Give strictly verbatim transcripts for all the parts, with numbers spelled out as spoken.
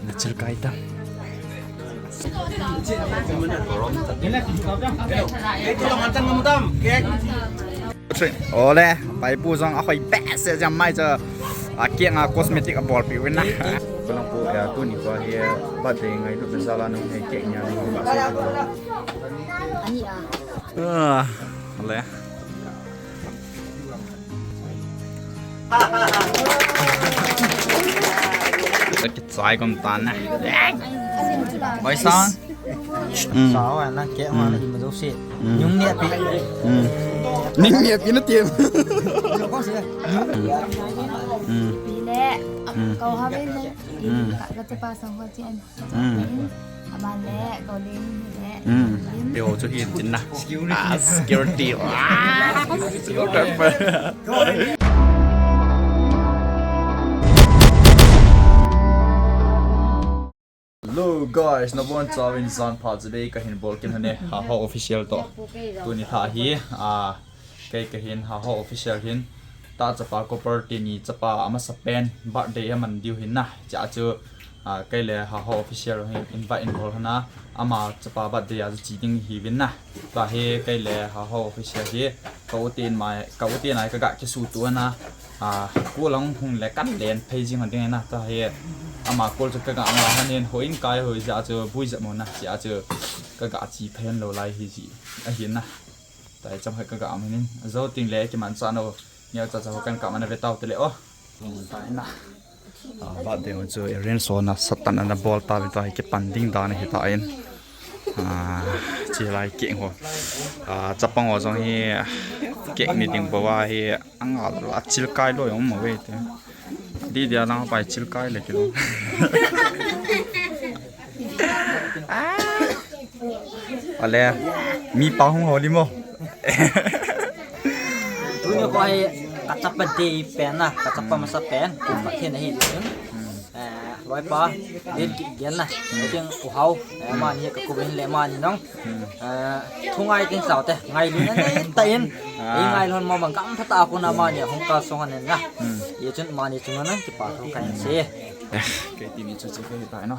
Na chil kai ta. Ole, pai pu jong a hoi best se jam mai cha. A kiang a cosmetic a bol pi win na. Kulang pu ya tu ni ko hi birthday ngailut na jal a nung he kiang nia nung ba se. Ani a. Ah, ole. Kichai kon tan na. Oi sang. Mm. Sao a na ke ma na ima do si. Mm. Nyung ni api. Mm. Ning ni api na tiam. Ko si. Mm. Pi le. Mm. Kau ha ben ne. Mm. Ka, ka te pa sang ho chen. Mm. Aban le, Golin le. Mm. Lim. Yo chu hin tin na. Ah, security. Ah, security. Hello guys, nabon chauvin jan pha chibai kahin bol kit u hite, Haho Official toh. Tuni tha hi, ah, kei kahin Haho Official hin, ta chapa ko party ni chapa amasa pen birthday aman diu hin na. Chua chu, ah, kei le Haho Official hin invite in bol hana, ama chapa birthday a chu che ding hi vin na. Tua hi kei le Haho Official hi ka u te in mai, ka u te in ai ka ga kisutup ana, ah, ko lang hung le kan len phei jing hon ding na. Tua hi ama ko chu ka ga nga hon in hoi in kai hoi jeh chu bui jep mo na, jeh chu ka ga che phei lou lai hi ji ahi na. Tua hi cham hai ka ga am hin, jou ting le kimanchah nau, neo cha cha ho kan ka man ve tau te le o. Tua hi na. Ah, birthday ho chu arrange so na satan ana bol ta ve, tua hi kipan ding dan ahi tan. Ah, che lai cake ho. Ah, chapang ho jong hi cake ni ding bou a hi angal a chil kai lou jong um ve te. Di dia lang pai chil kai le kilo. Ah. Ale, mi pa hung ho li mo. Tuni ko hi ka chapa birthday pen na, ka chapa masa pen, kum Pathen ahi chun. Eh, loipa, din ki gen na. Tin u Hau, eh, amani ka kum in le amani nong. Eh, thu ngai tin sao te, ngailu na nei ta in. Ah. Ei ngailu hon mo mang kam pha ta ko na amani hung ka song an na. Hmm. Ye chun amani chung na kipa thu kai se. Eh, kei ti mi chu chu kei ta no.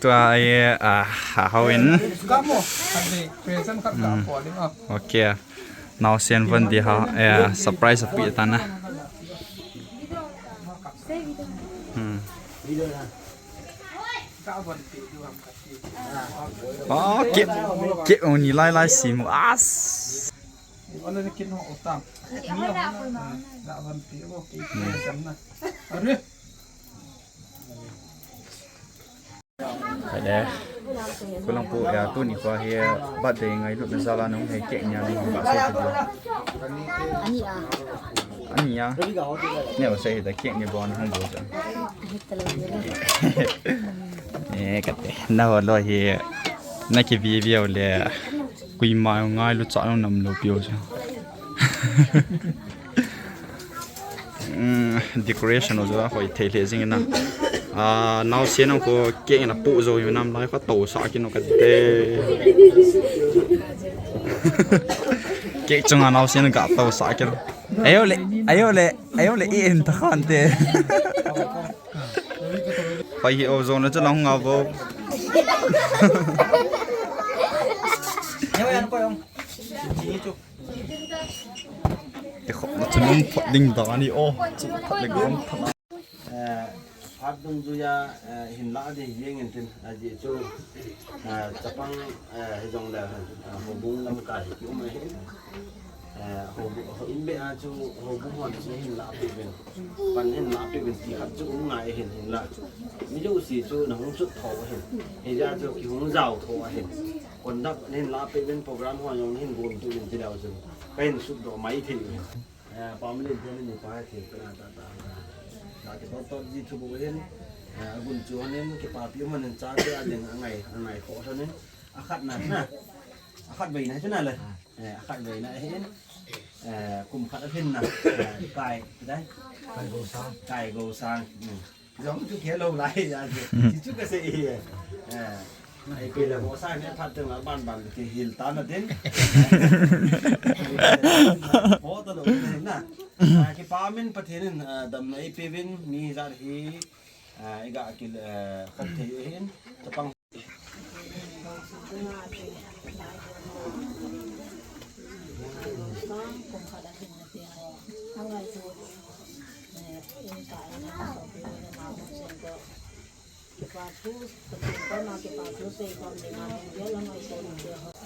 Tua hi, ah, Haho in. Hmm. Okay. Naosen von di ha, eh, surprise api ta na. Hmm. Oh, cake, cake oni lai lai sim. As. Ade. Kulang pu ya tuni ko hi birthday ngailut na jal a nung he cake nia nung ba se tu. Ani a. Ani a. Ne ba se da cake ni bon hung bo cha. Eh, kate. Na ho lo hi. Na ki vi vi le. Koima ngailu cha nung nam lou piu cha. Hmm, decoration ho chu ahoi thei lheh jing in na. Ah, naosen ho ko cake in apoh jou hi nam lai kha tousah kit u kate. Cake chunga naosen ga tousah kit. Ayo le, ayo le, ayo le, i in ta khan te. Pai hi o jou na chu lang nga vo. Ayo yan ko yong. Ti khop na chu nung phot ding dan ahi o. Chi phot le gong phot. Eh, phat dungjuia, eh, hin la ding hi jeng in tin, ajeh chu, eh, chapang, eh, hi jong le, eh, houbung lamkai hi ki um ahi. Eh, houbung, ho in beh a chu houbung hon chu hin la peh uvin. Pan hin la peh uvin ti khat chu um ngai ahin, hin la. Mi jouse chu na hung sut tho ahin. Hijeh a chu ki hung jao tho ahin. Conduct hin la peh uvin, program ho jong hin gon tu uvin ti leu chun. Ka hin sut doh mai thei uvin. Eh, Pamlin te ni pa thei pe na ta ta. Ta ki tot tot ji thu bu hin. Eh, agun chu hin kipapi man in cha te a ding angai, angai kho tho nin. Akhat na na. Akhat vei na chu na le. Eh, akhat vei na hin. Eh, kum khat a hin na. Eh, kai, dai. Kai Go Sang. Kai Go Sang. Hmm. Jong chu khel lou lai ya chu. Chu ka sei e. Eh. Ei pile mo sa ne phat teng la ban ban kihil ta na din. Mo ta lo ne na. Ah, kipa min Pathen in, ah, damna eipeuvin mi jat hi, ah, iga kil, ah, khop thei u hin. Chapang.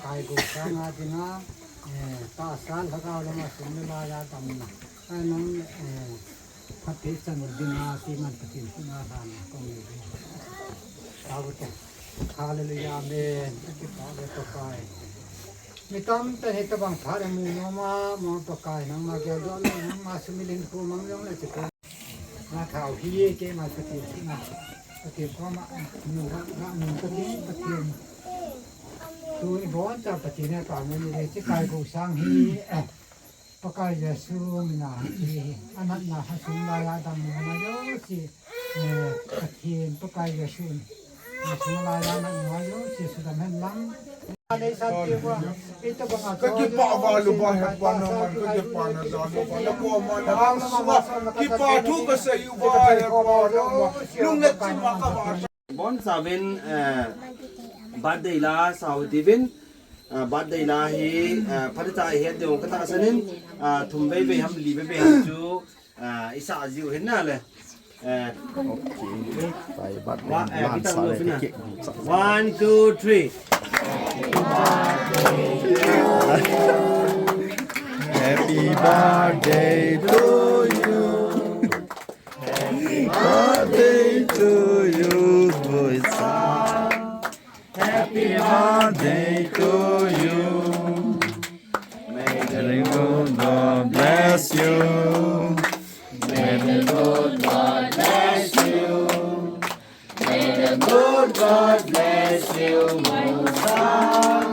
Kai gu sanga dinga, eh, tahsa lhagao lama sum le laiya damna. Ai nang, eh, phatthei chan dinga, ti man Pathen suna lhana kong ni. Tao to. Hallelujah, amen. Kipah le Pakai. Mi tamtah in hitabang phat amu nom a, mo Pakai, nangma geldoh le, nangma sumil hinkho mang jong le, chikon. Na thao hi, keima Pathen, na Pathen koma, nu ha, na nu Pathen, Pathen. Tuni boncha Pathen he ka mu ni le, chi kai gu sang hi, eh, Pakai Jesu mina hi, anatna ha sung laiya damna jouse, eh, Pathen Pakai Jesu, ha sung laiya natna jouse sudam hen lang. Ka kipah val uva he Pa nangman ka kipana jal uva, na koma na hangsunga kipa thu kasei uva he Pa nangman, lunglet chunga kava. Bonchauvin, eh, birthday la sa u hitin, eh, birthday la hi, eh, phatechan ihet diu katahsan in, eh, thum vei vei ham li vei vei ham chu, eh, isa jiu hin nale. Eh, okay. Pai bat wa, eh, lan kita sa le pina. Cake. One, two, three. Happy birthday to you. Happy birthday to you, boy. Happy birthday to you. May the good God bless you. May the good God bless you. May the good God bless you, my son.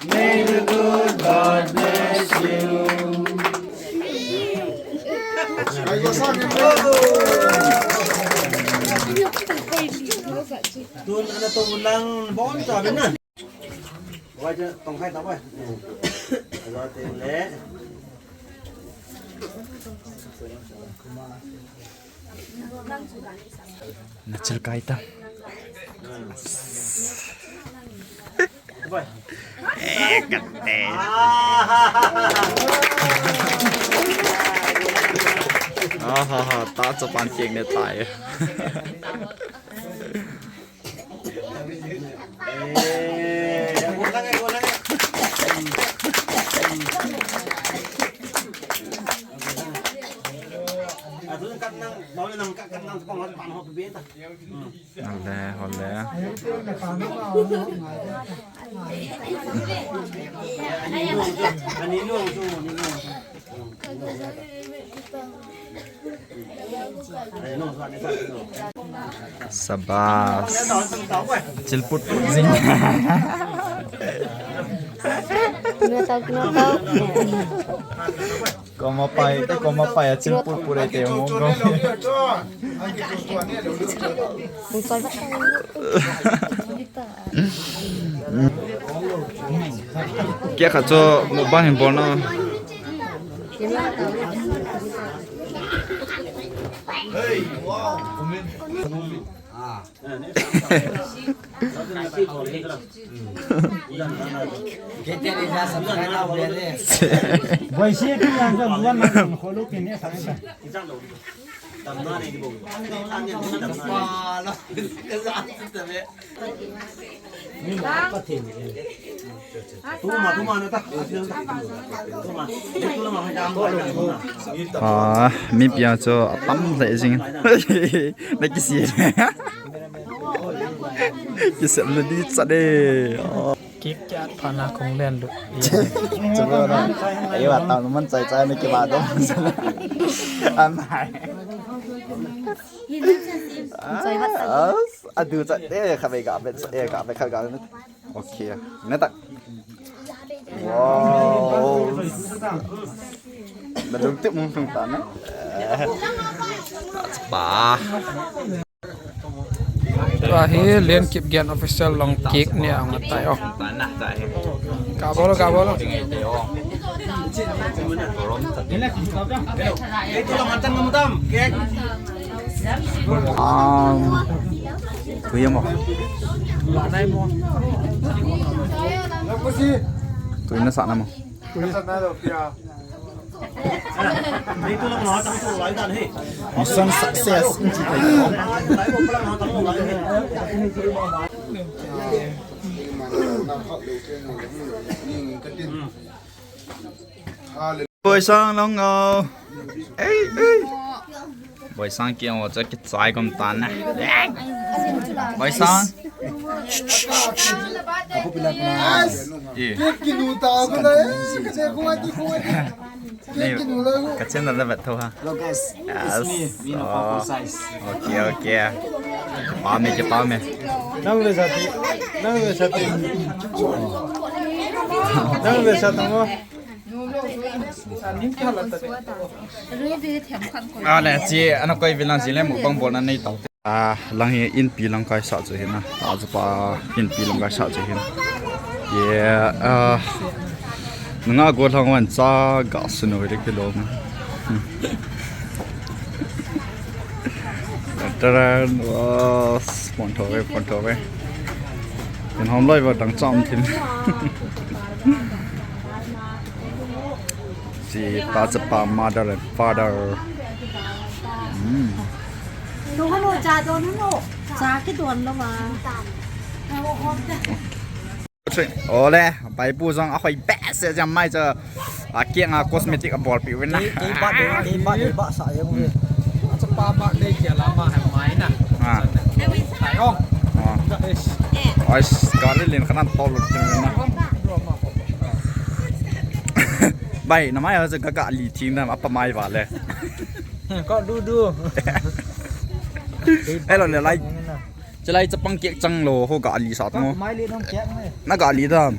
May the good God bless you. Tun ana tong lang bonchauvin na. Wai cha tong khai ta wai. Lo tin le. Na chil kai ta. Eh, kate. Ah, ha, ha, ta chapan tieng ne tai. Hole, hole. Sabas. Chilput put jing. Koma pai, koma pai, chilput put ai te mo. Kya kha cho mukbang hin bol na. Ah, mi pia cho atam le jing. Na kisi. Kisem na di cha de. Kik kya phana kong len lu. Chalo na. Ayo, atam man chai chai na kiba do. Am hai. Chai vat. Adu cha de kha be ga be cha e ga be kha ga. Okay. Na tak. Wow. Na lung tip mung tung ta na. Ba. Tua hi Len Kipgen official long cake ni ang tai o. Ka bolo, ka bolo. Um, tu ye mo. Tu na sa na mo. Mission success. Boy Sang long o. Ei, ei. Boy Sang kiang o cha kichai kom tan na. Boy Sang. Eh. Kinu ta ko na, eh. Ka channel le vet tho ha. Hello guys. Yes. It's me, Mina Papu Size. Okay, okay. Pa me ke pa me. Nang le sati. Nang le sati. Nang le sati mo. Ale, chi, ana koi vilan chi le mukbang bolna nei tau. A, lang hi inpi lang kai sa chu hin a. A, chu pa inpi lang kai sa chu hin. Ye, a, nunga go lang wan cha ga su no ri kilo. Taran, wa, pon tho ve, pon tho ve. In hom loi va dang cham thin. Si ta chapa mother and father. Mm. Nung hanu cha don hanu. Cha kidon lou ma. Ole, baipu jong ahoi behseh jeng mai cha. A kiang a cosmetic a bolpi uvin na. Kei, kei birthday, kei birthday ba sa jeng uve. Chapa birthday kia la ma hai mai na. Ah. Hai ong. Ah. Yes. Ais, kali lin kanan tol lut na. Bai, na mai ha cha ka kali thing na apa mai vale. Ko du du. Hello, le lai. Chulai chapang cake chang lou, ho ga li sa tamo. Mai le dong cake ne. Na ga li dam.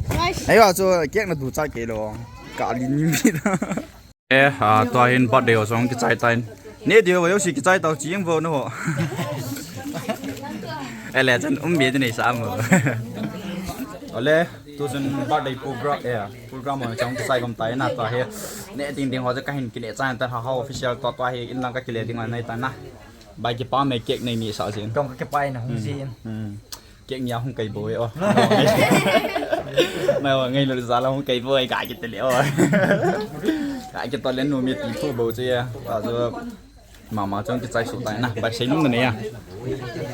Ai wa chu cake na du cha ke lou. Ga li ni mi da. Eh, a, tua hin birthday ho song kichai tain. Ne de ho yo si kichai tau chi jeng vo no ho. Ele chan um be de nei sa mo. Ole, tu chun birthday program, eh, program ho chong kichai kom tai na tua hi. Ne ding ding ho cha ka hin kine chan ta ha ha official tua tua hi in lang ka kile ding nai ta na. Bai kipa me cake nei ni sa jin. Dong ka kipa in hung jin. Hmm. Cake ni a hung kai bo e o. Na ngailou sa la hung kai bo e ka kit le o. Ka kit le nu mi ti phu bo che ya. Ta jo mama chong kichai su tai na. Bai sei nung na ne ya.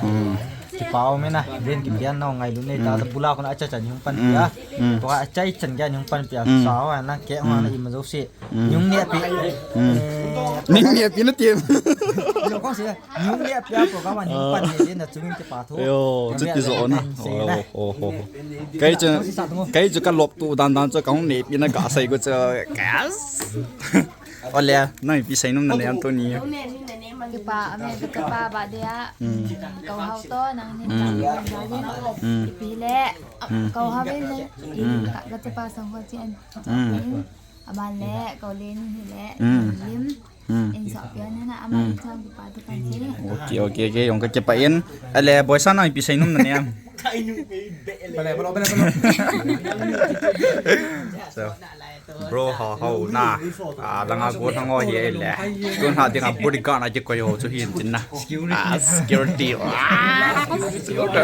Hmm. Kipa o me na. Den kipian na ngailu nei ta bula ko na acha chan hung pan pia. Hmm. To acha chan ga hung pan pia. Hmm. Sa wa na cake wa na i ma jo se. Nung ne pi. Hmm. Ning ne pi na ti. Yo ko se. Nung le apia program a nung pan ne na chungin kipa thu. Yo, chu ti jo na. Oh, oh, oh. Kai chu, kai chu ka lop tu dan dan chu ka hung ne pi na ka sai ko chu. Yes. Ole, nang pi sai num na ne am to ni. Kipa, ame kipa ba de a. Hmm. Kau hau to nang ni. Hmm. Hmm. Pi le. Hmm. Kau hau le. Hmm. Ka, ka pa sang ho chen. Hmm. Aman le, kau le ni le. Hmm. Lim. Hmm. In sa pia na na ama in sa kipa tu kan se. Okay, okay, okay. Jong ka kipa in. Ale, boy sa nang pi sai num na ne am. Bale, bale, bale, bale. So, bro, how, how na? Ah, langa go thang o hi le. Tun ha ding a bodyguard na ki ko yo chu hin tin na. Ah, security. Ah, security.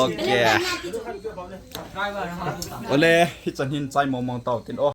Okay. Ole, hichan hin chai mong mong tau tin o.